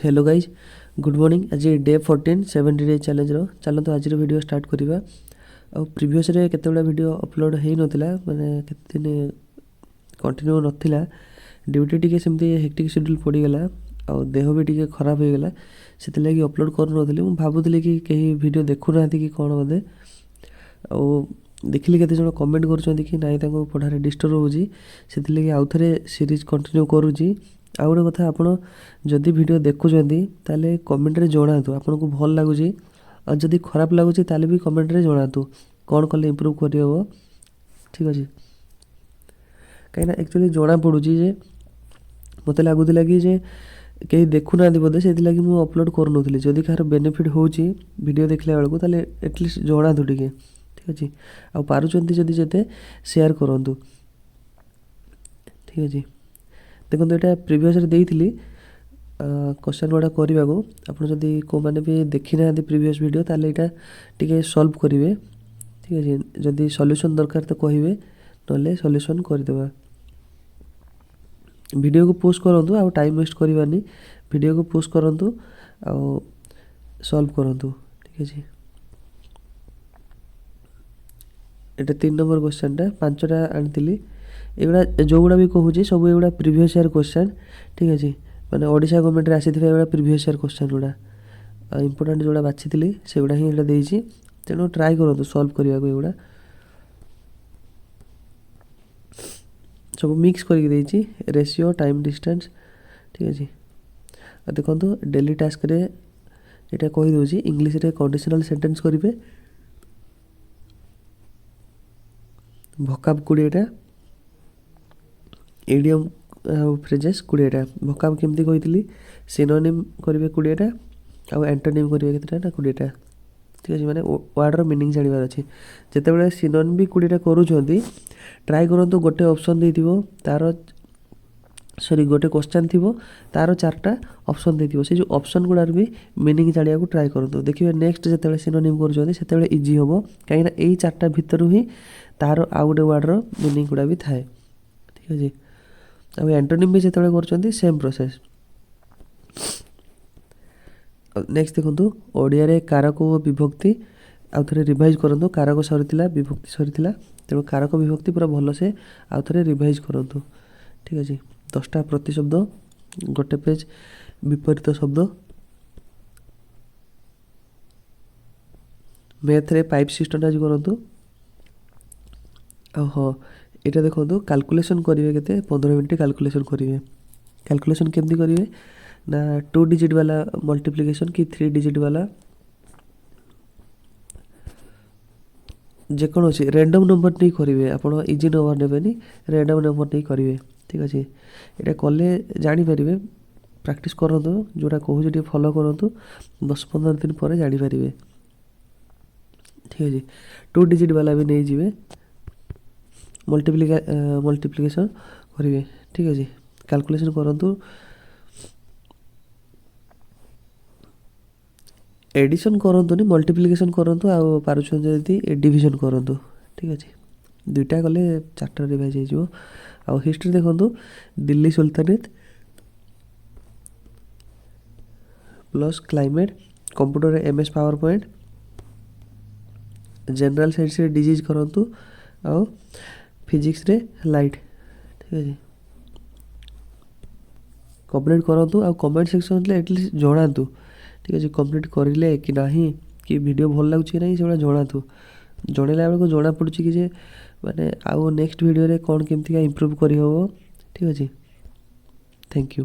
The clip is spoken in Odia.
Hello guys, good morning. ଆଜି ଡେ 14 70 ଡେ ଚ୍ୟାଲେଞ୍ଜର। ଚାଲନ୍ତୁ, ଆଜିର ଭିଡ଼ିଓ ଷ୍ଟାର୍ଟ କରିବା। ଆଉ ପ୍ରିଭିୟସ୍ରେ କେତେଗୁଡ଼ା ଭିଡ଼ିଓ ଅପଲୋଡ଼ ହେଇନଥିଲା, ମାନେ କେତେ ଦିନ କଣ୍ଟିନ୍ୟୁ ନଥିଲା। ଡ୍ୟୁଟି ଟିକେ ସେମିତି ହେକ୍ଟିକ୍ ସେଡ୍ୟୁଲ୍ ପଡ଼ିଗଲା ଆଉ ଦେହ ବି ଟିକେ ଖରାପ ହେଇଗଲା, ସେଥିଲାଗି ଅପଲୋଡ଼ କରୁନଥିଲି। ମୁଁ ଭାବୁଥିଲି କି କେହି ଭିଡ଼ିଓ ଦେଖୁନାହାନ୍ତି କି କ'ଣ ବୋଧେ। ଆଉ ଦେଖିଲି କେତେ ଜଣ କମେଣ୍ଟ କରୁଛନ୍ତି କି ନାଇଁ, ତାଙ୍କୁ ପଢ଼ାରେ ଡିଷ୍ଟର୍ବ ହେଉଛି, ସେଥିଲାଗି ଆଉ ଥରେ ସିରିଜ୍ କଣ୍ଟିନ୍ୟୁ କରୁଛି। ଆଉ ଗୋଟେ କଥା, ଆପଣ ଯଦି ଭିଡ଼ିଓ ଦେଖୁଛନ୍ତି ତାହେଲେ କମେଣ୍ଟରେ ଜଣାନ୍ତୁ ଆପଣଙ୍କୁ ଭଲ ଲାଗୁଛି, ଆଉ ଯଦି ଖରାପ ଲାଗୁଛି ତାହେଲେ ବି କମେଣ୍ଟରେ ଜଣାନ୍ତୁ କ'ଣ କଲେ ଇମ୍ପ୍ରୁଭ୍ କରିହେବ। ଠିକ୍ ଅଛି, କାହିଁକିନା ଆକ୍ଚୁଆଲି ଜଣାପଡ଼ୁଛି ଯେ ମୋତେ ଲାଗୁଥିଲା କି ଯେ କେହି ଦେଖୁନାହାନ୍ତି ବୋଧେ, ସେଥିଲାଗି ମୁଁ ଅପଲୋଡ଼ କରୁନଥିଲି। ଯଦି କାହାର ବେନିଫିଟ୍ ହେଉଛି ଭିଡ଼ିଓ ଦେଖିଲା ବେଳକୁ, ତାହେଲେ ଆଟଲିଷ୍ଟ ଜଣାନ୍ତୁ ଟିକେ। ଠିକ୍ ଅଛି, ଆଉ ପାରୁଛନ୍ତି ଯଦି ଯେତେ ସେୟାର କରନ୍ତୁ। ଠିକ୍ ଅଛି, ଦେଖନ୍ତୁ, ଏଇଟା ପ୍ରିଭିୟସ୍ରେ ଦେଇଥିଲି କ୍ୱେଶ୍ଚନ୍ ଗୁଡ଼ା କରିବାକୁ। ଆପଣ ଯଦି କେଉଁମାନେ ବି ଦେଖିନାହାନ୍ତି ପ୍ରିଭିୟସ୍ ଭିଡ଼ିଓ, ତାହେଲେ ଏଇଟା ଟିକେ ସଲ୍ଭ କରିବେ। ଠିକ୍ ଅଛି, ଯଦି ସଲ୍ୟୁସନ୍ ଦରକାର ତ କହିବେ, ନହେଲେ ସଲ୍ୟୁସନ୍ କରିଦେବା। ଭିଡ଼ିଓକୁ ପୋଷ୍ଟ କରନ୍ତୁ, ଆଉ ଟାଇମ୍ ୱେଷ୍ଟ କରିବାନି। ଭିଡ଼ିଓକୁ ପୋଷ୍ଟ କରନ୍ତୁ ଆଉ ସଲ୍ଭ କରନ୍ତୁ। ଠିକ୍ ଅଛି, ଏଇଟା 3 ନମ୍ବର କ୍ୱେଶ୍ଚନ୍ଟା, 5ଟା ଆଣିଥିଲି। ଏଗୁଡ଼ା ଯେଉଁଗୁଡ଼ା ବି କହୁଛି, ସବୁ ଏଗୁଡ଼ା ପ୍ରିଭିୟସ୍ ଇୟର୍ କ୍ୱେଶ୍ଚନ୍। ଠିକ୍ ଅଛି, ମାନେ ଓଡ଼ିଶା ଗଭର୍ଣ୍ଣମେଣ୍ଟରେ ଆସିଥିବା ଏଗୁଡ଼ା ପ୍ରିଭିୟସ୍ ଇୟର୍ କ୍ୱେଶ୍ଚନ୍ ଗୁଡ଼ା। ଆଉ ଇମ୍ପୋର୍ଟାଣ୍ଟ ଯେଉଁଗୁଡ଼ା ବାଛିଥିଲି, ସେଗୁଡ଼ା ହିଁ ଏଇଟା ଦେଇଛି। ତେଣୁ ଟ୍ରାଏ କରନ୍ତୁ ସଲ୍ଭ କରିବାକୁ। ଏଗୁଡ଼ା ସବୁ ମିକ୍ସ କରିକି ଦେଇଛି, ରେସିଓ, ଟାଇମ୍, ଡିଷ୍ଟାନ୍ସ। ଠିକ୍ ଅଛି, ଆଉ ଦେଖନ୍ତୁ, ଡେଲି ଟାସ୍କରେ ଏଇଟା କହିଦେଉଛି। ଇଂଲିଶରେ କଣ୍ଡିସନାଲ୍ ସେଣ୍ଟେନ୍ସ କରିବେ, ଭୋକାବ୍ 20ଟା, ଇଡ଼ିୟମ୍ ଆଉ ଫ୍ରେଜେସ୍ 20ଟା। ଭୋକାବ୍ କେମିତି କହିଥିଲି? ସିନୋନିମ୍ କରିବେ 20ଟା ଆଉ ଆଣ୍ଟୋନିମ୍ କରିବେ କେତେଟା ନା 20ଟା। ଠିକ୍ ଅଛି, ମାନେ ୱାର୍ଡ଼ର ମିନିଂ ଜାଣିବାର ଅଛି। ଯେତେବେଳେ ସିନୋନିମ୍ ବି 20ଟା କରୁଛନ୍ତି, ଟ୍ରାଏ କରନ୍ତୁ, ଗୋଟେ ଅପସନ୍ ଦେଇଥିବ ତାର, ସରି, ଗୋଟେ କ୍ୱେଶ୍ଚନ୍ ଥିବ, ତାର ଚାରିଟା ଅପସନ୍ ଦେଇଥିବ। ସେ ଯେଉଁ ଅପସନ୍ ଗୁଡ଼ାର ବି ମିନିଂ ଜାଣିବାକୁ ଟ୍ରାଏ କରନ୍ତୁ। ଦେଖିବେ, ନେକ୍ସଟ ଯେତେବେଳେ ସିନୋନିମ୍ କରୁଛନ୍ତି, ସେତେବେଳେ ଇଜି ହେବ, କାହିଁକିନା ଏଇ ଚାରିଟା ଭିତରୁ ହିଁ ତାର ଆଉ ଗୋଟେ ୱାର୍ଡ଼ର ମିନିଂ ଗୁଡ଼ା ବି ଥାଏ। ଠିକ୍ ଅଛି, ଆଉ ଆଣ୍ଟୋନିମ୍ ବି ଯେତେବେଳେ କରୁଛନ୍ତି, ସେମ୍ ପ୍ରୋସେସ୍। ନେକ୍ସଟ ଦେଖନ୍ତୁ, ଓଡ଼ିଆରେ କାରକ ଓ ବିଭକ୍ତି ଆଉ ଥରେ ରିଭାଇଜ୍ କରନ୍ତୁ। କାରକ ସରିଥିଲା, ବିଭକ୍ତି ସରିଥିଲା, ତେଣୁ କାରକ ବିଭକ୍ତି ପୁରା ଭଲସେ ଆଉ ଥରେ ରିଭାଇଜ୍ କରନ୍ତୁ। ଠିକ୍ ଅଛି, 10ଟା ପ୍ରତିଶବ୍ଦ, ଗୋଟେ ପେଜ୍ ବିପରୀତ ଶବ୍ଦ। ମ୍ୟାଥରେ ପାଇପ୍ ସିଷ୍ଟମ୍ଟା ଆଜି କରନ୍ତୁ। ଆଉ ହଁ, ଏଇଟା ଦେଖନ୍ତୁ, କାଲକୁଲେସନ୍ କରିବେ କେତେ? 15 ମିନିଟ୍ କାଲକୁଲେସନ୍ କରିବେ। କାଲକୁଲେସନ୍ କେମିତି କରିବେ ନା ଟୁ ଡିଜିଟ୍ ବାଲା ମଲ୍ଟିପ୍ଲିକେସନ୍ କି ଥ୍ରୀ ଡିଜିଟ୍ ବାଲା, ଯେକୌଣସି ର୍ୟାଣ୍ଡମ୍ ନମ୍ବର ନେଇ କରିବେ। ଆପଣ ଇଜି ନମ୍ବର ନେବେନି, ର୍ୟାଣ୍ଡମ୍ ନମ୍ବର ନେଇ କରିବେ। ଠିକ୍ ଅଛି, ଏଇଟା କଲେ ଜାଣିପାରିବେ। ପ୍ରାକ୍ଟିସ୍ କରନ୍ତୁ, ଯେଉଁଟା କହୁଛି ଟିକେ ଫଲୋ କରନ୍ତୁ, 10-15 ଦିନ ପରେ ଜାଣିପାରିବେ। ଠିକ୍ ଅଛି, ଟୁ ଡିଜିଟ୍ ବାଲା ବି ନେଇଯିବେ, ମଲ୍ଟିପ୍ଲିକେସନ୍ କରିବେ। ଠିକ୍ ଅଛି, କାଲକୁଲେସନ୍ କରନ୍ତୁ। ଏଡ଼ିସନ୍ କରନ୍ତୁନି, ମଲ୍ଟିପ୍ଲିକେସନ୍ କରନ୍ତୁ, ଆଉ ପାରୁଛନ୍ତି ଯଦି ଡିଭିଜନ୍ କରନ୍ତୁ। ଠିକ୍ ଅଛି, ଦୁଇଟା କଲେ ଚାରିଟା ରିଭାଇଜ୍ ହେଇଯିବ। ଆଉ ହିଷ୍ଟ୍ରି ଦେଖନ୍ତୁ, ଦିଲ୍ଲୀ ସୁଲତାନେତ ପ୍ଲସ୍ କ୍ଲାଇମେଟ୍, କମ୍ପ୍ୟୁଟରରେ MS power point, general ସାଇନ୍ସରେ ଡିଜିଜ୍ କରନ୍ତୁ ଆଉ ଫିଜିକ୍ସରେ ଲାଇଟ୍। ଠିକ୍ ଅଛି, କମ୍ପ୍ଲିଟ୍ କରନ୍ତୁ ଆଉ କମେଣ୍ଟ ସେକ୍ସନ୍ରେ ଆଟଲିଷ୍ଟ ଜଣାନ୍ତୁ। ଠିକ୍ ଅଛି, କମ୍ପ୍ଲିଟ୍ କରିଲେ କି ନାହିଁ କି ଭିଡ଼ିଓ ଭଲ ଲାଗୁଛି କି ନାହିଁ, ସେଗୁଡ଼ା ଜଣାନ୍ତୁ। ଜଣେଇଲା ବେଳକୁ ଜଣାପଡ଼ୁଛି କି ଯେ ମାନେ ଆଉ ନେକ୍ସଟ ଭିଡ଼ିଓରେ କ'ଣ କେମିତିକା ଇମ୍ପ୍ରୁଭ୍ କରିହେବ। ଠିକ୍ ଅଛି, thank you.